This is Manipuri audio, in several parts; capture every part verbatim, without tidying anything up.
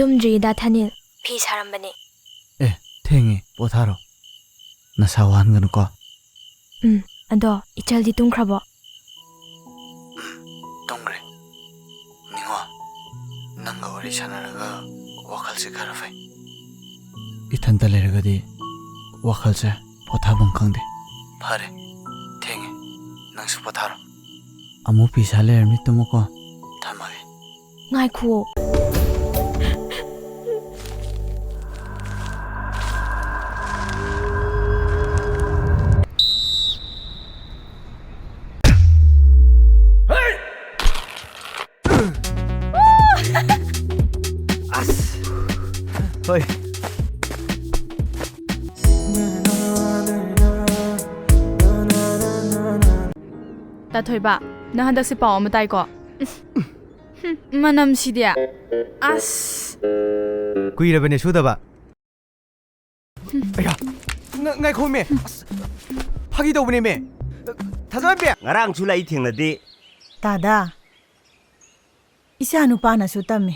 ꯇꯨꯝꯗ꯭ꯔꯤꯗ ꯊꯥꯅꯤꯜ꯫ ꯐꯤ ꯁꯥꯔꯝꯕꯅꯦ꯫ ꯑꯦ, ꯊꯦꯡꯉꯦ, ꯄꯣꯊꯥꯔꯣ꯫ ꯅꯁꯥ ꯋꯥꯍꯟꯒꯅꯨꯀꯣ꯫ ꯎꯝ, ꯑꯗꯣ ꯏꯆꯜꯗꯤ ꯇꯨꯝꯈ꯭ꯔꯕꯣ? ꯎꯝ, ꯇꯨꯝꯈ꯭ꯔꯦ꯫ ꯅꯤꯉꯣ, ꯅꯪꯒ ꯋꯥꯔꯤ ꯁꯥꯟꯅꯔꯒ ꯋꯥꯈꯜꯁꯦ ꯈꯔ ꯐꯩ꯫ ꯏꯊꯟꯇ ꯂꯩꯔꯒꯗꯤ ꯋꯥꯈꯜꯁꯦ ꯄꯣꯊꯥꯐꯝ ꯈꯪꯗꯦ꯫ ꯐꯔꯦ, ꯊꯦꯡꯉꯦ, ꯅꯪꯁꯨ ꯄꯣꯊꯥꯔꯣ꯫ ꯑꯃꯨꯛ ꯐꯤ ꯁꯥ ꯂꯩꯔꯝꯅꯤ, ꯇꯨꯝꯃꯣꯀꯣ꯫ ꯊꯝꯃꯒꯦ꯫ ꯉꯥꯏꯈꯨꯑꯣ꯫ ꯑꯁ! ꯍꯣꯏ꯫ ꯇꯥꯊꯣꯏꯕ, ꯅꯪ ꯍꯟꯗꯛꯁꯦ ꯄꯥꯎ ꯑꯃ ꯇꯥꯏꯀꯣ? ꯍꯨꯝ, ꯃꯅꯝꯁꯤꯗꯤ꯫ ꯑꯁ! ꯀꯨꯏꯔꯕꯅꯦ ꯁꯨꯗꯕ꯫ ꯑꯌꯥ! ꯉ-, ꯉꯥꯏꯈꯣꯃꯦ꯫ ꯑꯁ! ꯐꯥꯒꯤ ꯇꯧꯕꯅꯦꯃꯦ꯫ ꯊꯥꯖꯃꯟꯕꯤ! ꯉꯔꯥꯡꯁꯨ ꯂꯩ ꯊꯦꯡꯅꯗꯦ꯫ ꯇꯥꯗ, ꯏꯆꯥ ꯅꯨꯄꯥꯅꯁꯨ ꯇꯝꯃꯦ꯫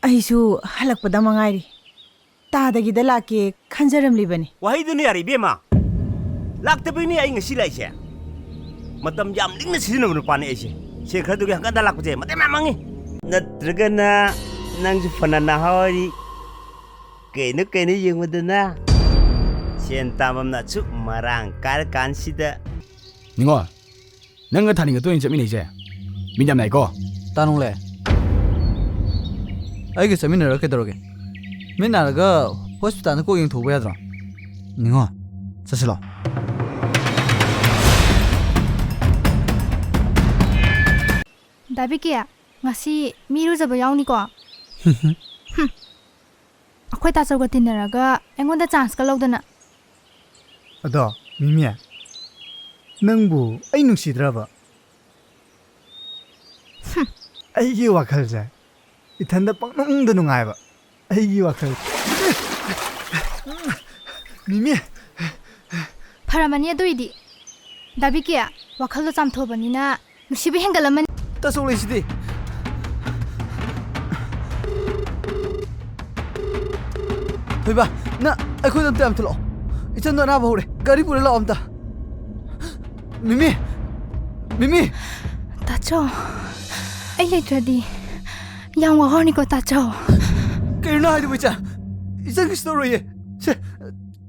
ꯑꯩꯁꯨ ꯍꯜꯂꯛꯄꯗ ꯃꯉꯥꯏꯔꯤ꯫ ꯇꯥꯗꯒꯤꯗ ꯂꯥꯛꯀꯦ ꯈꯟꯖꯔꯝꯂꯤꯕꯅꯤ꯫ ꯋꯥꯍꯩꯗꯨꯅ ꯌꯥꯔꯦ, ꯏꯕꯦꯝꯃ꯫ ꯂꯥꯛꯇꯕꯩꯅꯦ ꯑꯩ ꯉꯁꯤ ꯂꯥꯛꯏꯁꯦ꯫ ꯃꯇꯝ ꯌꯥꯝ ꯂꯤꯛꯅ ꯁꯤꯖꯤꯟꯅꯕ ꯅꯨꯄꯥꯅꯦ ꯑꯩꯁꯦ꯫ ꯁꯦꯟ ꯈꯔꯗꯨꯒꯤ ꯍꯪꯒꯠ ꯍꯟꯗ ꯂꯥꯛꯄꯁꯦ ꯃꯇꯝ ꯌꯥꯝ ꯃꯥꯡꯉꯤ꯫ ꯅꯠꯇ꯭ꯔꯒꯅ ꯅꯪꯁꯨ ꯐꯅ ꯅꯍꯥ ꯑꯣꯏꯔꯤ꯫ ꯀꯩꯅꯣ ꯀꯩꯅꯣ ꯌꯦꯡꯉꯨꯗꯅ꯫ ꯁꯦꯟ ꯇꯥꯟꯐꯝꯅ ꯑꯁꯨꯛ ꯃꯔꯥꯡ ꯀꯥꯏꯔ ꯀꯥꯟꯁꯤꯗ꯫ ꯅꯤꯉꯣꯜ, ꯅꯪꯒ ꯊꯥꯅꯤꯡꯒ ꯇꯣꯏꯅ ꯆꯠꯃꯤꯟꯅꯩꯁꯦ ꯃꯤꯠ ꯌꯥꯝ ꯅꯥꯏꯀꯣ꯫ ꯇꯥꯅꯨꯡꯂꯦ, ꯑꯩꯒ ꯆꯠꯃꯤꯟꯅꯔꯒ ꯀꯩꯗꯧꯔꯒꯦ? ꯃꯤꯠ ꯅꯥꯔꯒ ꯍꯣꯁꯄꯤꯇꯥꯜꯗ ꯀꯣꯛ ꯌꯦꯡꯊꯣꯛꯎꯕ ꯌꯥꯗ꯭ꯔꯣ? ꯅꯤꯉꯣ, ꯆꯠꯁꯤꯂꯣ꯫ ꯗꯥ ꯕꯤꯀꯤ, ꯉꯁꯤ ꯃꯤ ꯏꯔꯨꯖꯕ ꯌꯥꯎꯅꯤꯀꯣ? ꯍꯨꯝ꯫ ꯑꯩꯈꯣꯏ ꯇꯥꯆꯧꯒ ꯇꯤꯟꯅꯔꯒ ꯑꯩꯉꯣꯟꯗ ꯆꯥꯟꯁꯀ ꯂꯧꯗꯅ꯫ ꯑꯗꯣ, ꯃꯤꯃꯤ, ꯅꯪꯕꯨ ꯑꯩ ꯅꯨꯡꯁꯤꯗ꯭ꯔꯕ? ꯍꯨꯝ꯫ ꯑꯩꯒꯤ ꯋꯥꯈꯜꯁꯦ ꯏꯊꯟꯗ ꯄꯪꯅꯨꯡꯗ ꯅꯨꯡꯉꯥꯏꯕ꯫ ꯑꯩꯒꯤ ꯋꯥꯈꯜ꯫ ꯃꯤꯃꯤ꯫ ꯐꯔꯝꯃꯅꯤ ꯑꯗꯨꯏꯗꯤ꯫ ꯗꯥ ꯕꯤꯀꯤ, ꯋꯥꯈꯜꯗꯣ ꯆꯥꯝꯊꯣꯛꯑꯕꯅꯤꯅ ꯅꯨꯡꯁꯤꯕ ꯍꯦꯟꯒꯠꯂꯝꯃꯅꯤ꯫ ꯇꯥꯆꯧ ꯂꯩꯁꯤꯗꯤ꯫ ꯊꯣꯏꯕ, ꯅꯪ ꯑꯩꯈꯣꯏꯗ ꯑꯝꯇ ꯌꯥꯝ ꯊꯤꯜꯂꯛꯑꯣ꯫ ꯏꯆꯟꯗꯣ ꯑꯅꯥꯕ ꯍꯧꯔꯦ, ꯒꯥꯔꯤ ꯄꯨꯔ ꯂꯥꯛꯑꯣ ꯑꯝꯇ꯫ ꯃꯤꯃꯤ! ꯃꯤꯃꯤ! ꯇꯥꯆꯧ, ꯑꯩ ꯂꯩꯇ꯭ꯔꯗꯤ ꯌꯥꯝ ꯋꯥꯍꯧꯔꯅꯤꯀꯣ ꯇꯥꯆꯧ꯫ ꯀꯩꯅꯣ ꯅꯪ ꯍꯥꯏꯗꯨꯕꯨ, ꯏꯆꯟ? ꯏꯆꯟ ꯀꯩꯁꯨ ꯇꯧꯔꯣꯏꯌꯦ꯫ ꯁꯦ,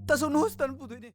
ꯇꯥꯆꯧ, ꯅꯪ ꯍꯣꯁꯄꯤꯇꯥꯜ ꯄꯨꯗꯣꯏꯅꯦ꯫